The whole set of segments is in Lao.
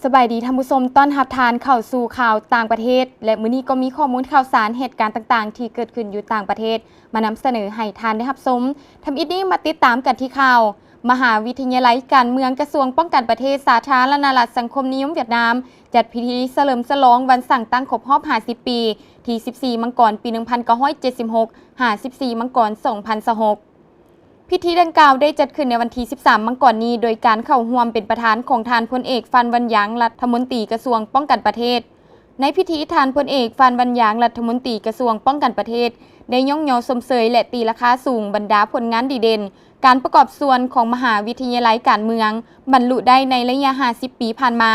ສະບາຍດີທ່ານຜູ້ຊົມ, ຕ້ອນຮັບທ່ານເຂົ້າສູ່ຂ່າວຕ່າງປະເທດ ແລະ ມື້ນີ້ກໍມີຂໍ້ມູນຂ່າວສານ ເຫດການຕ່າງໆທີ່ເກີດຂຶ້ນຢູ່ຕ່າງປະເທດ ມານຳສະເໜີໃຫ້ທ່ານໄດ້ຮັບຊົມ. ທຳອິດນີ້ມາຕິດຕາມກັນທີ່ຂ່າວ. ມະຫາວິທະຍາໄລການເມືອງ ກະຊວງປ້ອງກັນປະເທດ ສາທາລະນະລັດສັງຄົມນິຍົມຫວຽດນາມ ຈັດພິທີສະເຫຼີມສະຫຼອງວັນສ້າງຕັ້ງຄົບຮອບຫ້າສິບປີ ທີສິບສີ່ ມັງກອນ ປີໜຶ່ງພັນເກົ້າຮ້ອຍເຈັດສິບຫົກ ຫາ ສິບສີ່ ມັງກອນ ສອງພັນຊາວຫົກ. ພິທີດັ່ງກ່າວໄດ້ຈັດຂຶ້ນໃນວັນທີສິບສາມ ມັງກອນນີ້ ໂດຍການເຂົ້າຮ່ວມເປັນປະທານຂອງທ່ານພົນເອກ ຟານ ວັນຢາງ ລັດຖະມົນຕີກະຊວງປ້ອງກັນປະເທດ. ໃນພິທີ ທ່ານພົນເອກ ຟານ ວັນຢາງ ລັດຖະມົນຕີກະຊວງປ້ອງກັນປະເທດ ໄດ້ຍ້ອງຍໍຊົມເຊີຍ ແລະ ຕີລາຄາສູງບັນດາຜົນງານດີເດັ່ນ, ການປະກອບສ່ວນຂອງມະຫາວິທະຍາໄລການເມືອງ ບັນລຸໄດ້ໃນໄລຍະຫ້າສິບປີຜ່ານມາ.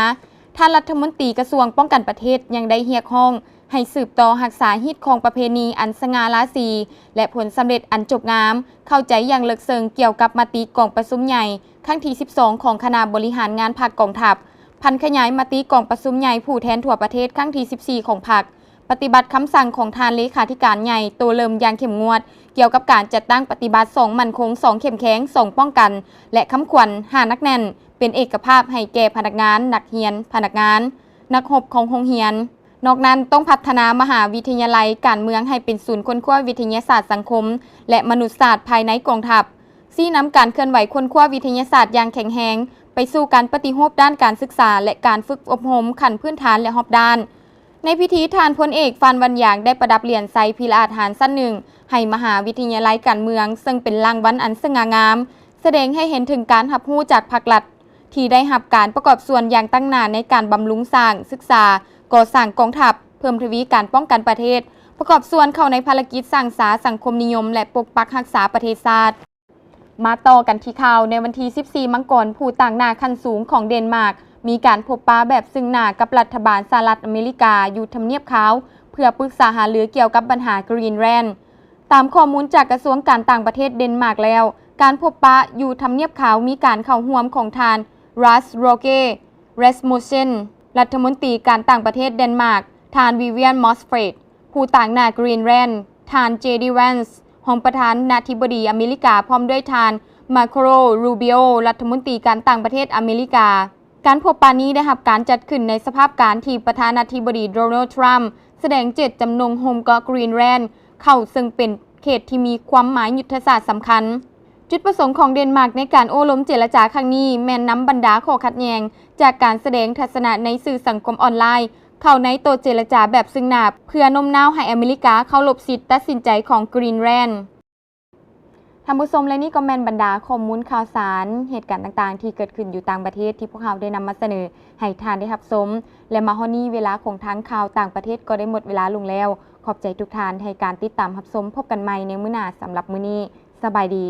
ທ່ານລັດຖະມົນຕີກະຊວງປ້ອງກັນປະເທດ ຍັງໄດ້ຮຽກຮ້ອງ ໃຫ້ສືບຕໍ່ຮັກສາຮີດຄອງປະເພນີອັນສະຫງ່າລາສີ ແລະ ຜົນສຳເລັດອັນຈົບງາມ, ເຂົ້າໃຈຢ່າງເລິກເຊິ່ງກ່ຽວກັບມະຕິກອງປະຊຸມໃຫຍ່ຄັ້ງທີສິບສອງ ຂອງຄະນະບໍລິຫານງານພັກກອງທັບ, ຜັນຂະຫຍາຍມະຕິກອງປະຊຸມໃຫຍ່ຜູ້ແທນທົ່ວປະເທດຄັ້ງທີສິບສີ່ ຂອງພັກ, ປະຕິບັດຄຳສັ່ງຂອງທ່ານເລຂາທິການໃຫຍ່ໂຕເລີ່ມຢ່າງເຂັ້ມງວດ ກ່ຽວກັບການຈັດຕັ້ງປະຕິບັດສອງໝັ້ນຄົງ, ສອງເຂັ້ມແຂງ, ສອງປ້ອງກັນ ແລະ ຄຳຂວັນ ຫ້າໜັກແໜ້ນ ເປັນເອກະພາບໃຫ້ແກ່ພະນັກງານ, ນັກຮຽນ, ພະນັກງານ, ນັກຮົບຂອງໂຮງຮຽນ. ນອກນັ້ນ, ຕ້ອງພັດທະນາມະຫາວິທະຍາໄລການເມືອງໃຫ້ເປັນສູນຄົ້ນຄວ້າວິທະຍາສາດສັງຄົມ ແລະ ມະນຸດສາດພາຍໃນກອງທັບ, ຊີ້ນຳການເຄື່ອນໄຫວຄົ້ນຄວ້າວິທະຍາສາດຢ່າງແຂງແຮງ ໄປສູ່ການປະຕິຮູບດ້ານການສຶກສາ ແລະ ການຝຶກອົບຮົມຂັ້ນພື້ນຖານ ແລະ ຮອບດ້ານ. ໃນພິທີ, ທ່ານພົນເອກ ຟານ ວັນຢາງ ໄດ້ປະດັບຫຼຽນໄຊພີລະອາດຫານຊັ້ນໜຶ່ງ ໃຫ້ມະຫາວິທະຍາໄລການເມືອງ, ເຊິ່ງເປັນລາງວັນອັນສະຫງ່າງາມ, ສະແດງໃຫ້ເຫັນເຖິງການຮັບຮູ້ຈາກພາກລັດ ທີ່ໄດ້ຮັບການປະກອບສ່ວນຢ່າງຕັ້ງໜ້າໃນການບຳລຸງສ້າງ, ສຶກສາ, ກໍ່ສ້າງກອງທັບ, ເພີ່ມທະວີການປ້ອງກັນປະເທດ, ປະກອບສ່ວນເຂົ້າໃນພາລະກິດສ້າງສາສັງຄົມນິຍົມ ແລະ ປົກປັກຮັກສາປະເທດຊາດ. ມາຕໍ່ກັນທີ່ຂ່າວ, ໃນວັນທີສິບສີ່ ມັງກອນ, ຜູ້ຕາງໜ້າຂັ້ນສູງຂອງເດນມາກ ມີການພົບປະແບບຊຶ່ງໜ້າກັບລັດຖະບານສະຫະລັດອາເມລິກາ ຢູ່ທຳນຽບຂາວ ເພື່ອປຶກສາຫາລືກ່ຽວກັບບັນຫາກຣີນແລນ. ຕາມຂໍ້ມູນຈາກກະຊວງການຕ່າງປະເທດເດນມາກແລ້ວ, ການພົບປະຢູ່ທຳນຽບຂາວມີການເຂົ້າຮ່ວມຂອງທ່ານ ຣັສ ໂຣເກ ແຣັສມຸສເຊັນ ລັດຖະມົນຕີການຕ່າງປະເທດເດນມາກ, ທ່ານ ວິວຽນ ມອສເຟຣດ ຜູ້ຕາງໜ້າກຣີນແລນ, ທ່ານ ເຈດີ ແວັນສ໌ ຮອງປະທານາທິບໍດີອາເມລິກາ, ພ້ອມດ້ວຍທ່ານ ມາໂຄ ຣູບີໂອ ລັດຖະມົນຕີການຕ່າງປະເທດອາເມລິກາ. ການພົບປະນີ້ໄດ້ຮັບການຈັດຂຶ້ນໃນສະພາບການທີ່ປະທານາທິບໍດີ ໂດນັລ ທຣຳ ສະແດງເຈດຈຳນົງໂຮມເກາະກຣີນແລນເຂົ້າ, ເຊິ່ງເປັນເຂດທີ່ມີຄວາມໝາຍຍຸດທະສາດສຳຄັນ. ຈຸດປະສົງຂອງເດນມາກໃນການໂອ້ລົມເຈລະຈາຄັ້ງນີ້ ແມ່ນນຳບັນດາຂໍ້ຂັດແຍ່ງຈາກການສະແດງທັດສະນະໃນສື່ສັງຄົມອອນລາຍ ເຂົ້າໃນໂຕະເຈລະຈາແບບຊຶ່ງໜ້າ ເພື່ອໂນ້ມນ້າວໃຫ້ອາເມລິກາເຄົາລົບສິດຕັດສິນໃຈຂອງກຣີນແລນ. ທ່ານຜູ້ຊົມ, ແລະ ນີ້ກໍແມ່ນບັນດາຂໍ້ມູນຂ່າວສານ, ເຫດການຕ່າງໆທີ່ເກີດຂຶ້ນຢູ່ຕ່າງປະເທດ ທີ່ພວກເຮົາໄດ້ນຳມາສະເໜີໃຫ້ທ່ານໄດ້ຮັບຊົມ ແລະ ມາຮອດນີ້ເວລາຂອງທາງຂ່າວຕ່າງປະເທດກໍໄດ້ໝົດເວລາລົງແລ້ວ. ຂອບໃຈທຸກທ່ານໃຫ້ການຕິດຕາມຮັບຊົມ. ພົບກັນໃໝ່ໃນມື້ໜ້າ. ສຳລັບມື້ນີ້, ສະບາຍດີ.